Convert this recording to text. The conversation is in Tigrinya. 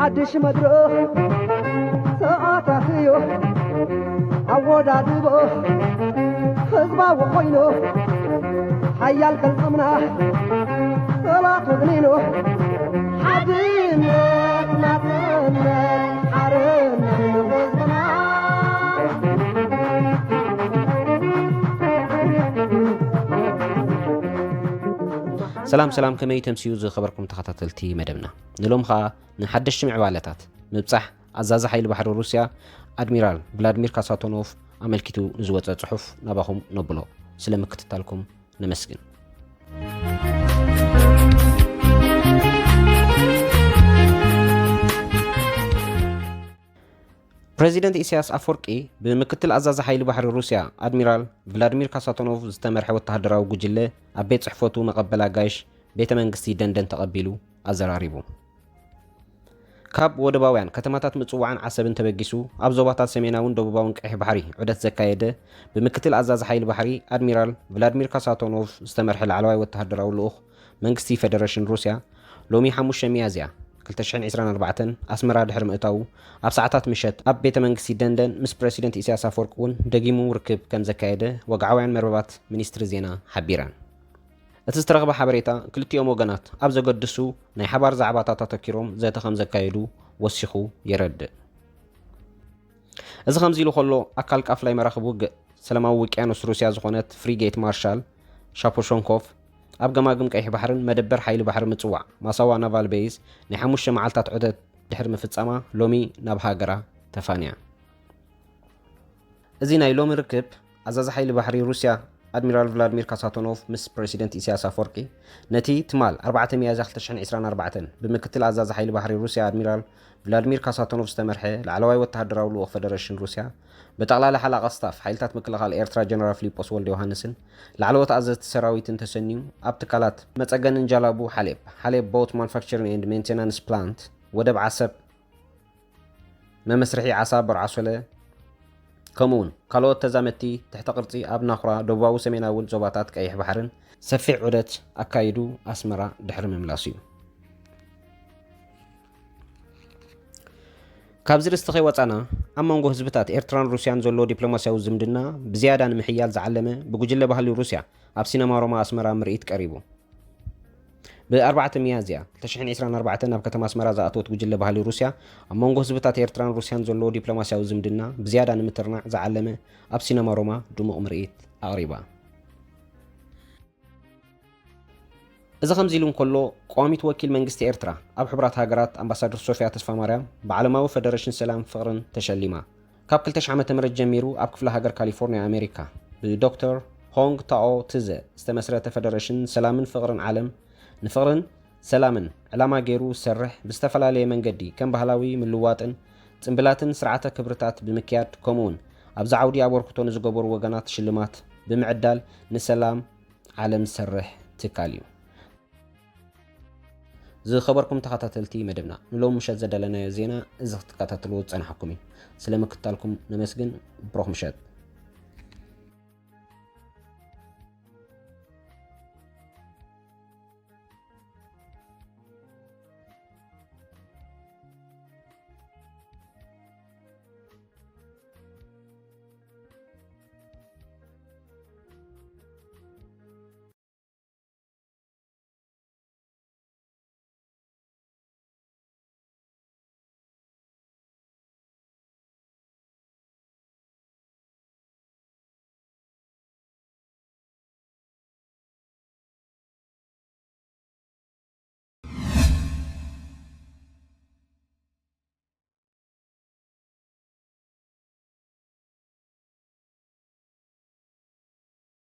ሓድሽ መድረኽ ተኣታትዮ ኣወዳድቦ ህዝባዊ ኮይኑ ሓያል ቅልጽምና ጸላቱ ግኒኑ ሓድነት ናጽነት ሓርነት ህዝብና። ሰላም ሰላም፣ ከመይ ተምስዩ ዝኸበርኩም ተኸታተልቲ መደብና? ንሎም ኸኣ ንሓደሽቲ ምዕባለታት ምብጻሕ ኣዛዚ ሓይሊ ባሕሪ ሩስያ ኣድሚራል ቭላድሚር ካሳቶኖቭ ኣመልኪቱ ንዝወጸ ጽሑፍ ናባኹም ነብሎ። ስለ ምክትታልኩም ነመስግን። ፕረዚደንት ኢሳያስ ኣፈወርቂ ብምክትል ኣዛዚ ሓይሊ ባሕሪ ሩስያ ኣድሚራል ቭላድሚር ካሳቶኖቭ ዝተመርሐ ወተሃደራዊ ጉጅለ ኣብ ቤት ጽሕፈቱ መቐበል ኣጋይሽ ቤተ መንግስቲ ደንደን ተቐቢሉ ኣዘራሪቡ። ካብ ወደባውያን ከተማታት ምጽዋዕን ዓሰብን ተበጊሱ ኣብ ዞባታት ሰሜናውን ደቡባውን ቀይሕ ባሕሪ ዑደት ዘካየደ ብምክትል ኣዛዚ ሓይሊ ባሕሪ ኣድሚራል ቭላድሚር ካሳቶኖቭ ዝተመርሐ ላዕለዋይ ወተሃደራዊ ልኡኽ መንግስቲ ፈደረሽን ሩስያ ሎሚ ሓሙሽተ ሚያዝያ ክልተ ሽሕን ዕስራን ኣርባዕተን ኣስመራ ድሕሪ ምእታዉ ኣብ ሰዓታት ምሸት ኣብ ቤተ መንግስቲ ደንደን ምስ ፕረሲደንት ኢሳያስ ኣፈወርቂ እውን ደጊሙ ርክብ ከም ዘካየደ ወግዓውያን መርበባት ሚኒስትሪ ዜና ሓቢረን። እቲ ዝተረኽበ ሓበሬታ ክልቲኦም ወገናት ኣብ ዘገድሱ ናይ ሓባር ዛዕባታት ኣተኪሮም ዘተ ከም ዘካየዱ ወሲኹ የረድእ። እዚ ከምዚ ኢሉ ከሎ ኣካል ቃፍላይ መራኽብ ውግእ ሰላማዊ ውቅያኖስ ሩስያ ዝኾነት ፍሪጌት ማርሻል ሻፖሾንኮቭ ኣብ ገማግም ቀይሕ ባሕርን መደበር ሓይሊ ባሕሪ ምጽዋዕ ማሳዋ ናቫል ቤይዝ ናይ ሓሙሽተ መዓልታት ዑደት ድሕሪ ምፍጻማ ሎሚ ናብ ሃገራ ተፋንያ። እዚ ናይ ሎሚ ርክብ ኣዛዚ ሓይሊ ባሕሪ ሩስያ ኣድሚራል ቭላድሚር ካሳቶኖቭ ምስ ፕረሲደንት ኢሳያስ ኣፈወርቂ ነቲ ትማል ኣርባዕተ ሚያዝያ ክልተ ሽሕን ዕስራን ኣርባዕተን ብምክትል ኣዛዚ ሓይሊ ባሕሪ ሩስያ ኣድሚራል ቭላድሚር ካሳቶኖቭ ዝተመርሐ ላዕለዋይ ወተሃደራዊ ልኡኽ ፈደረሽን ሩስያ ብጠቕላላ ሓላቓ ስታፍ ሓይልታት ምክልኻል ኤርትራ ጀነራል ፊሊጶስ ወልደ ዮሃንስን ላዕለዎት ኣዘዝቲ ሰራዊትን ተሰንዩ ኣብ ትካላት መጸገንን ጃላቡ ሓሌብ፣ ሓሌብ ቦት ማኑፋክቸሪንግ ኤንድ ሜንቴናንስ ፕላንት፣ ወደብ ዓሰብ፣ መመስርሒ ዓሳ በርዓሶለ፣ ከምኡውን ካልኦት ተዛመድቲ ትሕተ ቅርጺ ኣብ ናኹራ ደቡባዊ ሰሜናዊ ዞባታት ቀይሕ ባሕርን ሰፊሕ ዑደት ኣካይዱ ኣስመራ ድሕሪ ምምላሱ እዩ። ካብዚ ርእስቲ ከይወጻና፣ ኣብ መንጎ ህዝብታት ኤርትራን ሩስያን ዘሎ ዲፕሎማስያዊ ዝምድና ብዝያዳ ንምሕያል ዝዓለመ ብጉጅለ ባህሊ ሩስያ ኣብ ሲነማ ሮማ ኣስመራ ምርኢት ቀሪቡ። ብ ኣርባዕተ ሚያዝያ ክልተ ሽሕን ዕስራን ኣርባዕተን ናብ ከተማ ኣስመራ ዝኣተወት ጉጅለ ባህሊ ሩስያ ኣብ መንጎ ህዝብታት ኤርትራን ሩስያን ዘሎ ዲፕሎማስያዊ ዝምድና ብዝያዳ ንምትርናዕ ዝዓለመ ኣብ ሲነማ ሮማ ድሙቕ ምርኢት ኣቕሪባ። እዚ ከምዚ ኢሉ እንከሎ፣ ቀዋሚት ወኪል መንግስቲ ኤርትራ ኣብ ሕቡራት ሃገራት ኣምባሳደር ሶፊያ ተስፋማርያም ብዓለማዊ ፈደረሽን ሰላም ፍቕርን ተሸሊማ። ካብ ክልተ ሽሕ ዓመተ ምህረት ጀሚሩ ኣብ ክፍለ ሃገር ካሊፎርኒያ ኣሜሪካ ብዶክተር ሆንግ ታኦ ትዘ ዝተመስረተ ፈደረሽን ሰላምን ፍቕርን ዓለም ንፍቕርን ሰላምን ዕላማ ገይሩ ዝሰርሕ ብዝተፈላለየ መንገዲ ከም ባህላዊ ምልዋጥን ጽምብላትን ስርዓተ ክብርታት ብምክያድ ከምኡውን ኣብዚ ዓውዲ ኣበርክቶ ንዝገበሩ ወገናት ሽልማት ብምዕዳል ንሰላም ዓለም ዝሰርሕ ትካል እዩ። ዝኸበርኩም ተኸታተልቲ መደብና፣ ንሎሚ ምሸት ዘዳለናዮ ዜና እዚ ክትከታተልዎ ዝጸናሕኩም እዩ። ስለ ምክትታልኩም ነመስግን። ብሩኽ ምሸት።